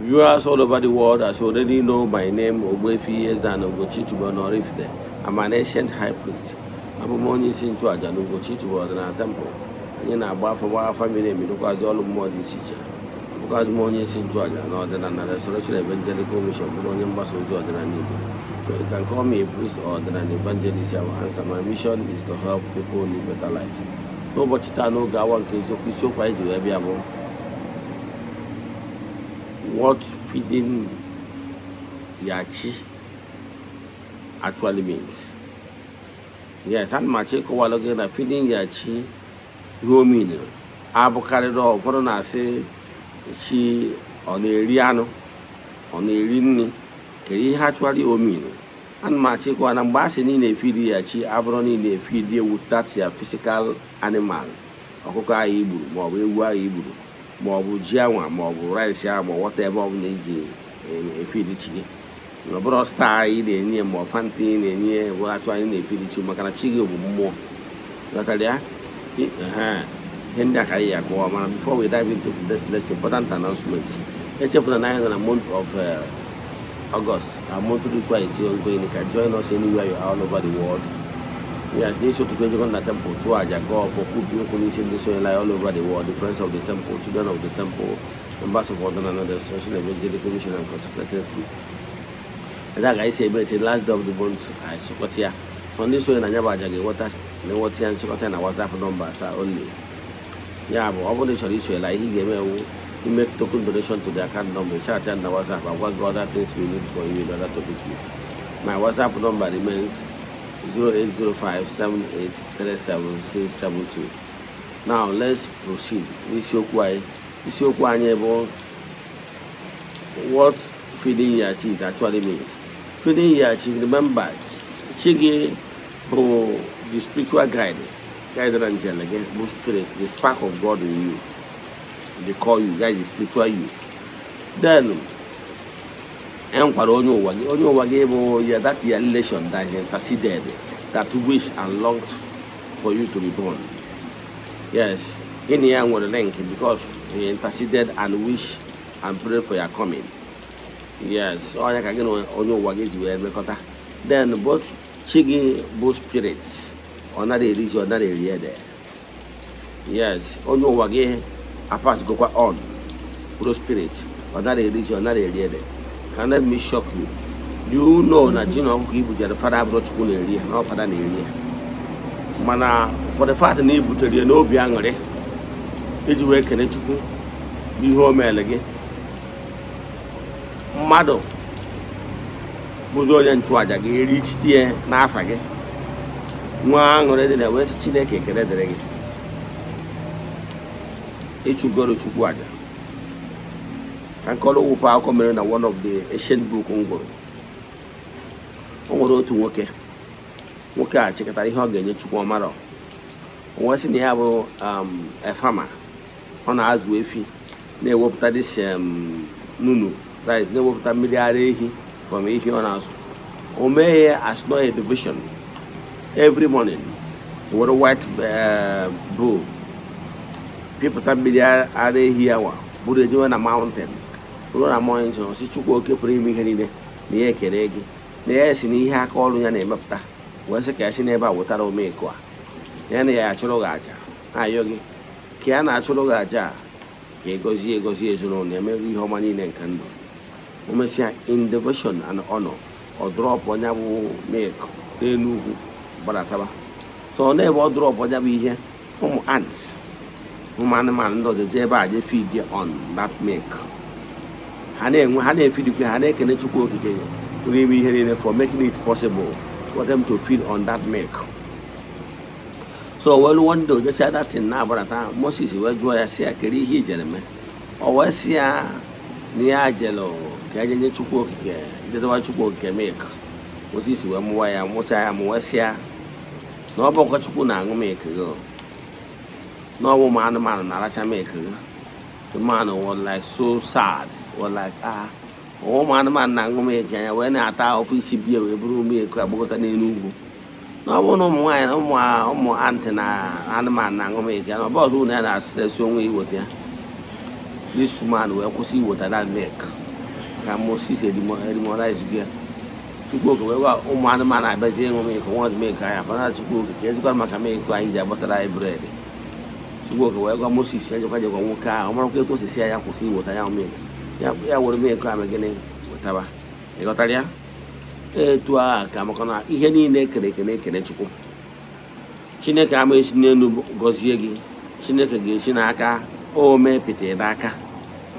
Viewers all over the world, as you already know my name, Ogbuefi Eze-Ana Ugochi Tubelu Oraifite. I'm an ancient high priest. Abụ m onye isi nchụaja na Ugochi Tubelu Ọdịnala Temple. Anyị na-agba afa, gba afa miri emi, rụkwazị ọrụ mmụọ dị iche iche. Abụkwazị m onye isi nchụaja na Ọdịnala Restoration Evangelical Mission, bụrụ onye mgbasa ozi ọdịnala Igbo. So you can call me a priest or ọdịnala evangelist, I will answer. My mission is to help people live better life. N'ụbọchị taa, n'oge awa nke eziokwu, isiokwu anyị ji wee bịa bụ what feeding your chi actually means. Yes, ana m achọ ịkọwalụ gị na feeding your chi, ihe o mean abụkarịrị ụfọdụ na-asị chi ọ na-eri anụ, ọ na-eri nri, kedu ihe actually o mean. Ana m achọ ịkọwa na mgbe a sị na ị na-efeed ya chi, abụrụ na ị na-efeed ewu, that's your physical animal, ọkụkọ ahụ i gburu, maọbụ ewu ahụ i gburu, maọbụ ji anwa, maọbụ rice ahụ, ma whatever ọbụla iji efeed chi gị. Ọ bụrụ Star ị na-enye ya, ma ọ Fanta ị na-enye ya bụ achụ anyị na-efeed chi, maka na chi gị bụ mmụọ. Ghọtara ya? Ihe ndị a ka anyị ya akọwa. Mana before we dive into this lecture, important announcement. Echefuna na anyị nọ na month of August. Our monthly ritual is ongoing. You can join us anywhere you are all over the world. Yes, n'isi ụtụtụ, ejego na temple chụọ aja, gọọ ọfọ, kwubi okwu n'isi ndị sonyela all over the world, the friends of the temple, children of the temple, members of Ọdịnala Restoration Evangelical Mission and consecrated group. Ebe a ga-esi eme ete last day of the month, achịkọta ya. So ndị sonye na anya bụ aja ga-enweta na-enweta ya nchịkọta ya na WhatsApp nọmba asaa only. Ya bụ, ọ bụrụ na ị chọrọ isonyela, ihe ị ga-eme ewu ime token donation to the account number, chat ya na WhatsApp, agwa gị other things we need for you in order to book you. My WhatsApp number remains 08057837672. Now let's proceed n'isiokwu anyị. Isiokwu anyị bụ what feeding your chi actually means. Feeding your chi, remember, chi gị bụ the spiritual guide, guide angel gị bụ spirit, the spark of God in you. They call you guide, the spiritual you. Then enkwara onye ụwa gị. Onye ụwa gị bụ ya, that your relation that interceded, that wish and longed for you to be born. Yes, gịnị ya nwere link because he interceded and wish and pray for your coming. Yes, onye ka gị na onye ụwa gị ji wee mekọta. Then both chi gị bụ spirit, ọ nara eri ji, ọ nara eri ede. Yes, onye ụwa gị apasgokwa on bụrụ spirit, ọ nara eri ji, ọ nara eri ede. Can let me shock you. Do you know na ji na ọkụkọ ibujere fada abụrụ Chukwu na-eri ya, na ọ fada na-eri ya? Mana for the fact na ibutere ya n'obi aṅụrị iji wee kene Chukwu n'ihe o mere gị, mmadụ bụzi onye nchụaja ga-eri chitie n'afa gị, nwee aṅụrị dị na wee sị Chineke ekele dịrị gị, ịchụgoro Chukwu aja. Ka nkọrọ wụfe akụkọ mere na one of the ancient book m gụrụ. O nwere otu nwoke. Nwoke a chịkọtara ihe ọ ga-enye Chukwu, ọmarọ. O wee sị na ya bụ a farmer, ọ na-azụ efi, na-ewepụta this nunu rice, na-ewepụta mmiri ara ehi from ehi ọ na-azụ. O mee ya as not a devotion. Every morning, o were white bull pịpụta mmiri ara ehi ya nwa, bụrụ ejewe na mountain, ruo na mountain, ọ sị Chukwu oke pụrụ ime ihe niile na ya ekele gị, na ya si na ihe aka ọrụ ya na-emepụta, wee sị ka ya si n'ebe a wetara omeko a, ya na ya achụrụ gị aja, na-ayọ gị ka ya na-achụrụ gị aja a, ka ị gọzie, egozie ezinụlọ ya, mere ihe ọma niile nke ndụ. O mesịa, in devotion and honor, ọ drop onye bụ milk n'elu ugwu gbadataba. So n'ebe ọ drop onye bụ ihe, ụmụ ants, ụmụ anụmanụ ndị ọzọ jee ebe a jee feed on that milk. Ha na-enwe, ha na-efeedikwa, ha na-ekene Chukwu Okike pụrụ ime ihe niile for making it possible for them to feed on that milk. So well, one day ojecha that thing na-agbadata, Moses wee jụọ ya, sị ya, kedu ihe i jere mee? O wee sị ya na ya jere ka eje nye Chukwu Okike, jedewa Chukwu Okike milk. Moses wee mụwa ya, mụcha ya mụ, wee sị ya na ọ bụkwa Chukwu na-aṅụ milk gị, na ọ bụ ụmụ anụmanụ na-aracha milk gị. The man was like so sad, was like, ah, ụmụ anụmanụ na-aṅụ milk anya wee na-ata ahụhụ isi bie wee buru milk agbagota n'elu ugwu, na ọ bụrụ na ụmụ nwaanyị na ụmụ ant na anụmanụ na-aṅụ milk ya, na ọ bụ ọzọ na ya na-asịrịsị onwe iweta ya. This man wee kwụsị iweta that milk. Ka Moses edemoralize gị ya. Chukwu Oke wee gwa ụmụ anụmanụ abịazie ịṅụ milk nwa milk anyị afana. Chukwu Oke ka ezikwara maka milk anyị ji agbatara anyị bread. Chukwu Oke wee gwa Moses ejekwa jekwa nwoke ahụ ọ marakwa etu o si si ya kwụsị iweta ya milk ya, ya were milk a gịnị wetaba. Ịghọtara ya etu a ka maka na ihe niile ekere eke na-ekene Chukwu. Chineke ama esi n'elu gọzie gị, Chineke ga-esi n'aka o mee pịtị n'aka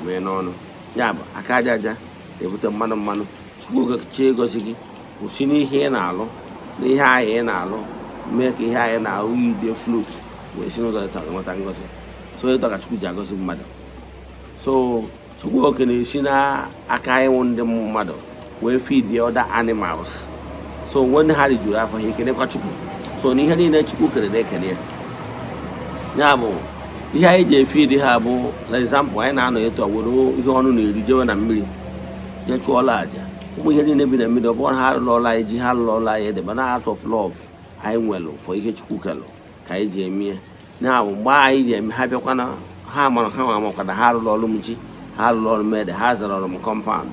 mee n'ọnụ ya bụ aka aja aja na-ebute mmanụ mmanụ. Chukwu Okike gozi gị, kwụsị n'ihe ị na-alụ, n'ihe ahụ ị na-alụ, mee ka ihe anyị na-alụ ide float wee si n'ụzọ dị nweta ngọzi. So ịtọ ka Chukwu ji agọzi mmadụ. So Chukwu Oke na-esi n'aka ịnwụ ndị mmadụ wee feed the other animals. So when ha rijuru afọ, ha ekenekwa Chukwu. So na ihe niile Chukwu kere na-ekene ya. Ya bụ ihe anyị ji efeed ha bụ, for example, anyị na-anọ etu a were ihe ọnụ na-eri jewe na mmiri jee chụọla àjà ụmụ ihe niile bi na mmiri. Ọ bụrụ ha alụlọla anyị ji, ha alụlọla anyị ede, mana out of love anyị nwere for ihe Chukwu kelụ ka anyị ji eme ya. Ya bụ mgbe anyị ji eme ha bịakwana, ha mara ha nwa amakwa na ha arụrụ ọrụ m ji, ha arụrụ ọrụ m ede, ha zara ọrụ m compound,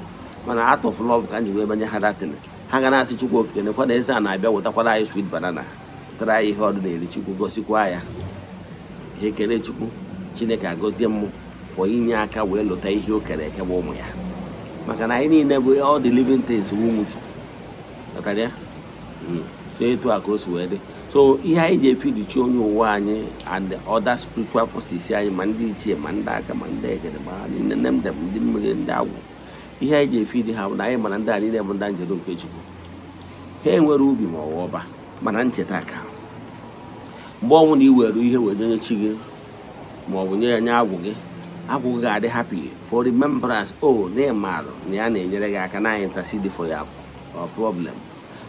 mana out of love ka m ji wee banye ha datin. Ha ga na-asị Chukwu Okike nekwa na eze a na-abịa wetakwara anyị sweet banana, wetara anyị ihe ọdụ na-eri. Chukwu gosikwa ya ihe ekele Chukwu. Chineke agọzie m for inye aka wee lụta ihe o kere eke bụ ụmụ ya, maka na anyị niile bụ all the living things bụ ụmụ Chukwu. Ghọtara ya? So etu a ka o si wee dị. So ihe anyị ji efeedichi onye ụwa anyị and the other spiritual forces anyị, ma ndị ichie, ma ndị aka, ma ndị egede, ma ha niile, nne m dem, ndị mmiri, ndị agwụ, ihe anyị ji efeedi ha bụ na anyị mana ndị a niile bụ ndị njedo nke Chukwu. Ha enwere ubi ma ọ ọba, mana ncheta ka mgbe ọnwụ na i were ihe wee nye chi gị ma ọ bụ nye ya nye agwụ gị, agwụ gị ga-adị happy for remembrance o na ịmarụ na ya na-enyere gị aka na intercede for your problem.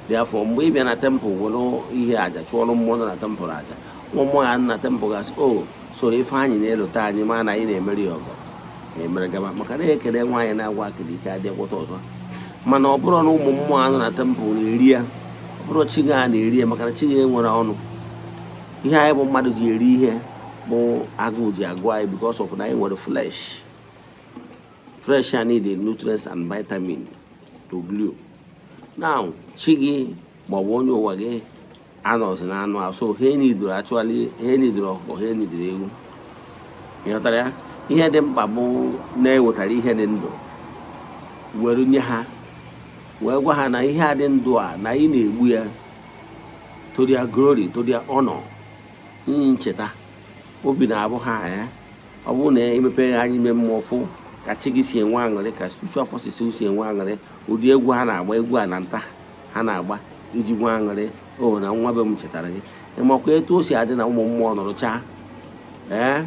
Therefore, mgbe ị bịa na temple were ihe aja chụọrọ mmụọ nọ na temple aja, nwa mmụọ ya nọ na temple gasị o so ife anyị na-elota anyị, ma na anyị na-emeri ya ọgọ na-emere gaba, maka na ekele nwaanyị na-agwa akịrị ike adị gwọta ọzọ. Mana ọ bụrụ na ụmụ mmụọ anọ na temple na-eri ya, ọ bụrụ chi gị a na-eri ya, maka na chi gị nwere ọnụ. Ihe anyị bụ mmadụ ji eri ihe bụ agụụ ji agụ anyị, because of na anyị nwere flesh. Flesh a need nutrients and vitamin to grow. Now chi gị maọbụ onye ụwa gị anọzi na anụ ahụ, so ha nidoro, actually ha nidoro ọkụkọ, ha nidoro ewu. Ịghọtara ya? Ihe dị mkpa bụ na-ewetara ihe dị ndụ were nye ha, wee gwa ha na ihe a dị ndụ a na anyị na-egbu ya to their glory, to their honor. Ncheta obi na-abụ ha ya. Ọ bụrụ na emepe anyị ime mmụọ fụ ka chi gị si enwe aṅụrị, ka spiritual forces si enwe aṅụrị, ụdị egwu ha na-agba, egwu a na nta ha na-agba iji nwee aṅụrị o na nwa be m chetara gị. Ịmakwa etu o si adị na ụmụ mmụọ nọrọ chaa ee,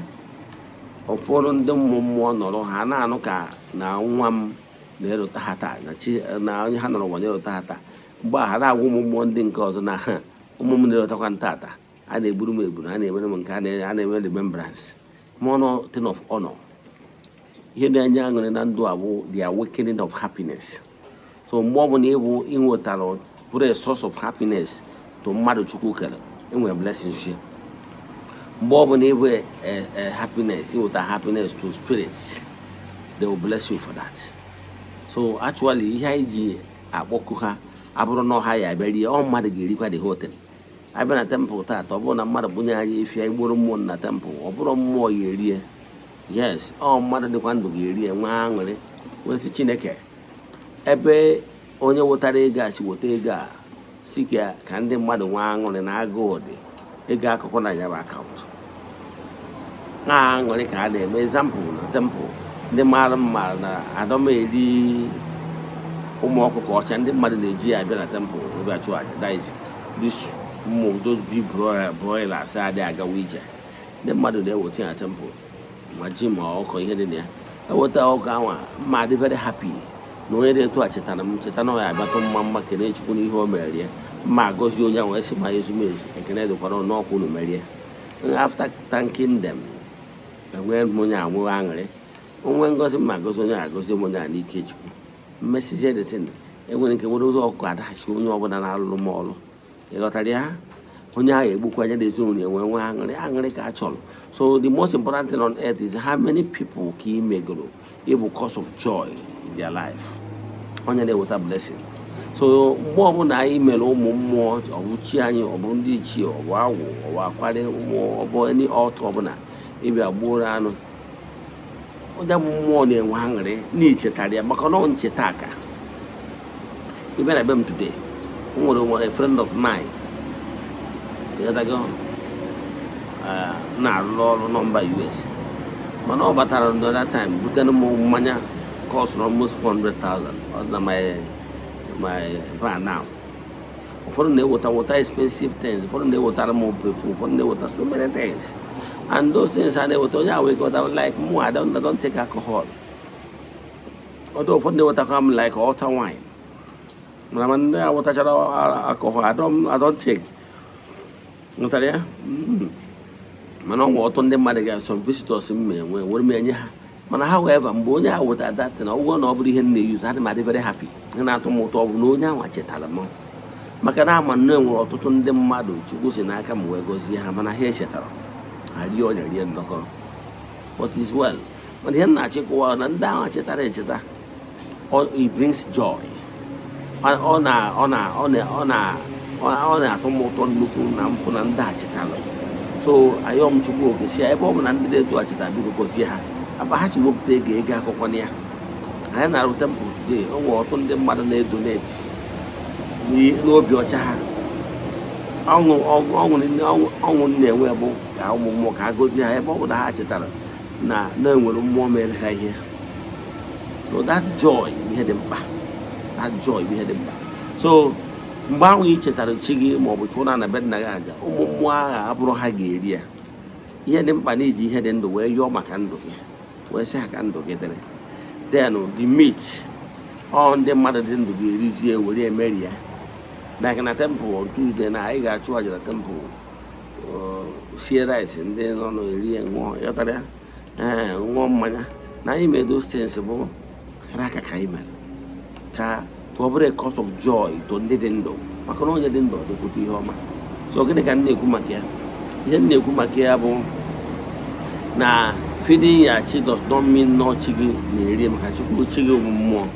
ụfọdụ ndị ụmụ mmụọ nọrọ ha na-anụ ka na nwa m na-erota ha taa, na chi na onye ha nọrọ ụwa na-erota ha taa. Mgbe a ha na-agwa ụmụ mmụọ ndị nke ọzọ na ha ụmụ m na-erotakwa ntata, a na-egburu m egburu, a na-emere m nke a na-eme remembrance mono thing of honor. Ihe na-enye aṅụrị na ndụ a bụ the awakening of happiness. So mgbe ọ bụla ịbụ ịnwetara bụrụ a source of happiness to mmadụ Chukwu kere, enwere blessings ya. Mgbe ọ bụla ịbụ a happiness, ịnweta happiness to spirits, they will bless you for that. So actually ihe anyị ji akpọku ha abụrụ na ọha ya abịa rie, ọ mmadụ ga-erikwa the whole thing. Abịa na temple taata, ọ bụrụ na mmadụ bunye anyị efi, anyị gburu mmụọ na temple, ọ bụrụ mmụọ ya erie. Yes, ọ mmadụ dịkwa ndụ ga-eri ya, nwee aṅụrị, wee sị Chineke ebe onye wetara ego a si weta ego a si ka ndị mmadụ nwee aṅụrị na agụụ dị ego akụkọ na ya bụ account na aṅụrị ka a na-eme. Example, na temple ndị mara mma na adọmeri ụmụ ọkụkọ ọcha ndị mmadụ na-eji ya abịa na temple ebe achụ aja. That is this ụmụ those big broilers adịghị agawa ije, ndị mmadụ na-eweta ya na temple, ma ji ma ọkụ ihe dị na ya. Eweta ọkụ anwa, mma dị very happy na onye dị etu a chetara m, cheta na ọ ya abịatụ mma mma kene Chukwu n'ihe o merie ya, mma agọzi onye ahụ esi ma ezumezu ekene dịkwara n'ọkwa unu merie. After thanking them, enwee m onye anwụghị aṅụrị onwe ngozi mma agọzi onye a, agọzi m onye a n'ike Chukwu. Mmesizie the thing enwere nke nwere ụzọ ọkụkọ adaghachi onye ọbụla na-alụrụ m ọrụ. Ịghọtara ya? Onye ahụ egbukwa anya na ezinụlọ enwe nwe aṅụrị. Aṅụrị ka a chọrọ. So the most important thing on earth is how many people ka ị megoro ịbụ cause of joy in their life. Onye na-eweta blessing. So mgbe ọbụla anyị mere ụmụ mmụọ, ọ bụ chi anyị, ọ bụ ndị ichie, ọ bụ agwụ, ọ bụ akwari mmụọ, ọ bụ any altar ọbụla ịbịa gbuoro anụ, onye bụ mmụọ na-enwe aṅụrị na ichetara ya, maka na ọ ncheta aka. Ịbịa na be m today, o nwere a friend of mine, ịghọtago, na-arụ ọrụ na mba US, mana ọ batara the other time butere m mmanya cost almost 400,000. Ọ dị na my bar now. Ụfọdụ na-eweta weta expensive things, ụfọdụ na-ewetara m perfume, ụfọdụ na-eweta so many things, and those things a na-eweta, onye ahụ wekọta like mụ, I don't take alcohol. Ọdụ ụfọdụ na-ewetakwa m like altar wine, mana ma ndị awụtachara alcohol, I don't take. Nwetara ya. Mana ọ nwere ọtụ ndị mmadụ ga some visitors m ma enwe were m enye ha. Mana however, mgbe onye ahụ wetara that, na ọgwụgwọ na ọ bụrụ ihe m na-eyuzu, adị m adị very happy. Ihe na-atọ m ụtọ ọ bụ na onye ahụ chetara m, maka na ama nne nwere ọtụtụ ndị mmadụ Chukwu si n'aka m wee gọzie ha, mana ha echetara ha rie ọnya rie ndọkọrọ. But is well. Mana ihe m na-achịkọwa na ndị ahụ chetara echeta, it brings joy. Ọ na ọ na ọ na ọ na ọ na-atọ m ụtọ nnukwu na mfụ na ndị a chetara. So ayọ m Chukwu okesi ebe ọ bụ na ndị dị etu a chetara, biko gọzie ha. Aba ha si wepụta ego akụkọ na ya anyị na-arụ temple today, o nwere ọtụtụ ndị mmadụ na-edonate n'obi ọcha ha. Ọṅụ ọṅụ ọṅụ na-enwe bụ ka ụmụ mmụọ ka a gọzie ha, ebe ọ bụ na ha chetara na na-enwere mmụọ mere ha ihe. So that joy bụ ihe dị mkpa, that joy bụ ihe dị mkpa. So mgbe ahụ ị chetara chi gị ma ọ bụ chụọ na be nna gị aja, ụmụ mmụọ ahụ abụrụ ha ga-eri ya. Ihe dị mkpa na iji ihe dị ndụ wee yọọ maka ndụ gị, wee sị ha ka ndụ gị dịrị. Then the meat, ọ ndị mmadụ dị ndụ ga-erizie were emeri ya. Like na temple on Tuesday na anyị ga-achụ aja na temple, sie rice, ndị nọ n'eri ṅụọ, yọtara ya, ee, ṅụọ mmanya. Na anyị mere those things bụ saraka ka anyị mere ka ọ bụrụ a cause of joy to ndị dị ndụ, maka na onye dị ndụ ọ dịkwute ihe ọma. So gịnị ka m na-ekwu maka ya? Ihe m na-ekwu maka ya bụ na feeding ya chi does not mean na chi gị na-eri, maka Chukwu chi gị bụ mmụọ.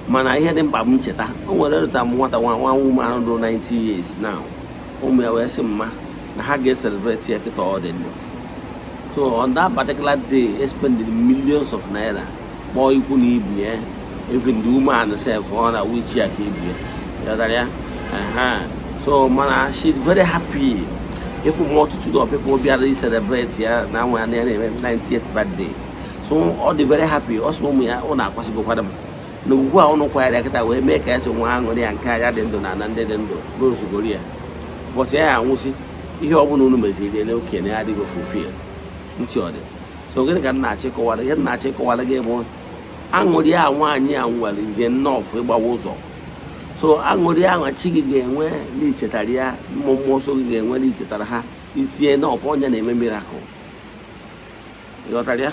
Mana ihe dị mkpa bụ ncheta. O nwere rụta m nwata nwa woman dị 90 years now, ụmụ ya wee sị mma na ha ga-celebrate ya kịta ọ dị ndụ. So on that particular day, e spending millions of naira, kpọọ ikwu na ibi ya, even the woman sef, ọ na wheelchair ka ebie, ghọtara ya. So mana she's very happy if multitude of people bịara celebrate ya na nwa ya na-eme 90th birthday. So ọ dị very happy. Ọ sị ụmụ ya, ọ na-akwasịgokwara m na ugbu a ụnụ kwanyere ya kịta wee mee ka ya si nwa aṅụrị ya nke anya dị ndụ na ana ndị dị ndụ n'ozugoro ya bọsị ya ya anwụsị, ihe ọbụla unu meziri na okenye ya adịghị fulfill ntị ọ dị. So gịnị ka m na-achọ ịkọwara? Ihe m na-achọ ịkọwara gị bụ aṅụrị a nwaanyị a nwere izie nnọọ ịgbawa ụzọ. So aṅụrị ahụ chi gị ga-enwe n'ichetara ya, mmụọ mmụọ so gị ga-enwe n'ichetara ha isie n'ọfọ onye na-eme miracle, ịghọtara ya.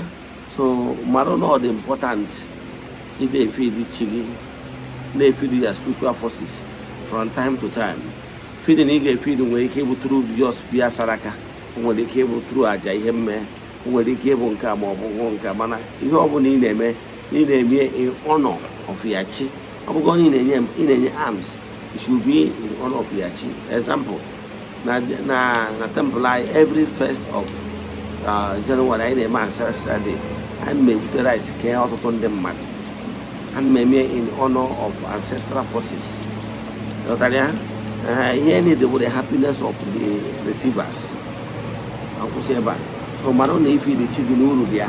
So mara na ọ dị important ị na-efeed chi gị, na-efeed ya spiritual forces from time to time. Feeding ị ga-efeed nwere ike ịbụ through just bịa saraka, o nwere ike ịbụ through aja ihe mme, o nwere ike ịbụ nke a ma ọ bụ nke a. Mana ihe ọ bụla ị na-eme, ị na-eme in honor of ya chi. Ọ bụgo na ị na-enye alms, it should be in honor of ya chi. Example, na temple anyị, every first of January anyị na-eme ancestral day. Anyị na-ebute rice kee ọtụtụ ndị mmadụ. Ana m eme in honor of ancestral forces, ghọtara ya. Ihe need bụ the happiness of the receivers. Akwụsị ebe a. So mara na ife dị chi gị n'uru dị ya,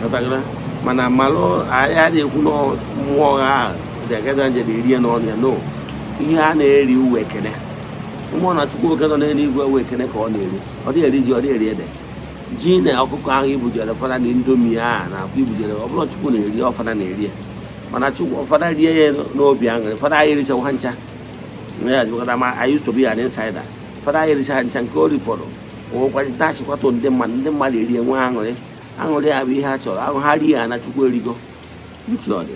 ghọtara. Mana malụ anyị a na-ekwu na mmụọ ha dị nje na-eri ya n'ọnụ ya no. Ihe a na-eri uwe ekene mmụọ na Chukwu oke nọ n'eluigwe, uwe ekene ka ọ na-eri. Ọ dịghị eri ji, ọ dịghị eri ede. Ji na ọkụkọ ahụ ibujere fada na Indomie a na akwa ibujere, ọ bụrụ Chukwu na-eri, ọ fada na-eri ya. Mana Chukwu fada rie ya n'obi aṅụrị. Fada anyị erichawa ha ncha ya jikọta ma I used to be an insider. Fada anyị ericha ha ncha nke o rifọrọ nwekwa dachikwatụ ndị mmadụ, ndị mmadụ erie nwe aṅụrị. Aṅụrị ya bụ ihe ha chọrọ ahụ. Ha rie ya na Chukwu erigo ntị ọ dị.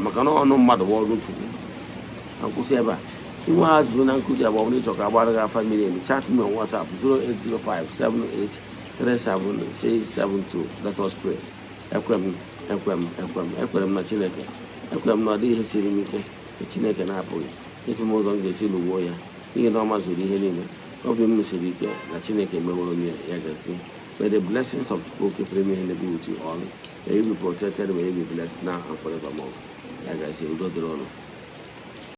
Maka na ọnụ mmadụ bụ ọrụ Chukwu. Akwụsị ebe a. Inwe ajụjụ na nkụzi abụọ bụrụ ịchọ ka agbara gị afa miri emi, chat me on WhatsApp 08057837672. Let us pray. Ekwe m, ekwe m, ekwe m, ekwere m na Chineke. Ekwere m na ọ dịghị ihe siri m ike nke Chineke na-apụghị isi m ụzọ m ga-esi lụgbuo ya, n'ihi na ọ mazuru ihe niile. Obi m siri ike na Chineke meworo m ya. Ya gazie. May the blessings of Chukwu Okike pụrụ ime ihe be with you all. May you be protected, may you be blessed now and forevermore. Ya gazie, udo dịrị ụnụ.